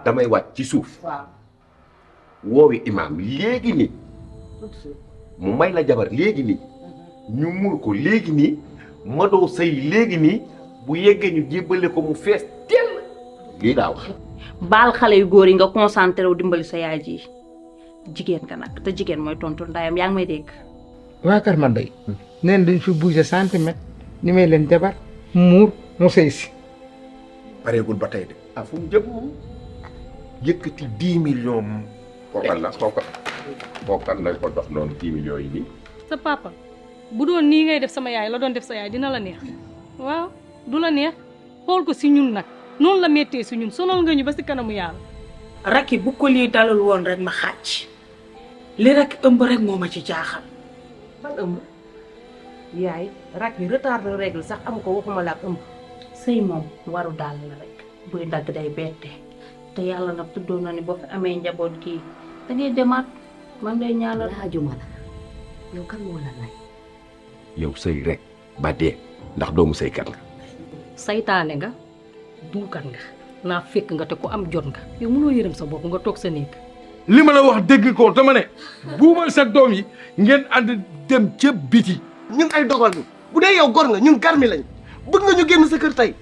damay wàcc ci suuf waaw woowi imaam léegi nii mu may la jabar léegi nii ñu muur ko léegi nii ma doo sëy léegi nii bu yeggee ñu jébbale ko mu fees teel lii daa wax. baal xale yu góor yi nga concentré wu dimbali sa yaay ji jigéen ka nag te jigéen mooy tontu ndayam yaa ngi may dégg. waa kër ma day neen dañ fi bouger centimètre ni may leen jabar muur mu sëy si pareegul ba tey de ah fu mu jëm yëkkati 10 millions moom. kookal la kookal lañ ko dox noonu 10 millions yi nii. sa papa bu doon nii ngay def sama yaay la doon def sa yaay dina la neex waaw du la neex xool ko si ñun nag noonu la méttee si ñun sonal nga ñu ba si kanamu yàlla. rakki bu ko lii dalul woon rek ma xàcc li rek ëmb rek moo ma ci jaaxal. ban ëmb yaay rakki retard de règle sax am ko waxuma la ak ëmb. sëy moom waru daal la rek buy dagg day bette te yàlla nag tuddoon na ni boo fi amee njaboot kii da ngay demaat man ngay ñaanal. laajuma la yow kan moo la laaj. yow sëy rek ba dee ndax doomu sëykat nga. saytaane nga duukat nga naa fekk nga te ku am jot nga yow mënoo yërëm sa bopp nga toog sa néeg. li ma la wax dégg ko dama ne buumal sa doom yi ngeen ànd dem ca biti. ñun ay dogal ñu bu dee yow gor nga ñun garmi lañ bëgg nga ñu génn sa kër tey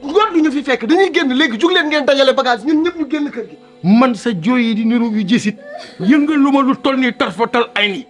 ngoon du ñu fi fekk dañuy génn léegi jug leen ngeen dajale bagage ñun ñëpp ñu génn kër gi. man sa jooy yi di niru yu jësit yëngal lu ma lu toll nii tarfatal ay ni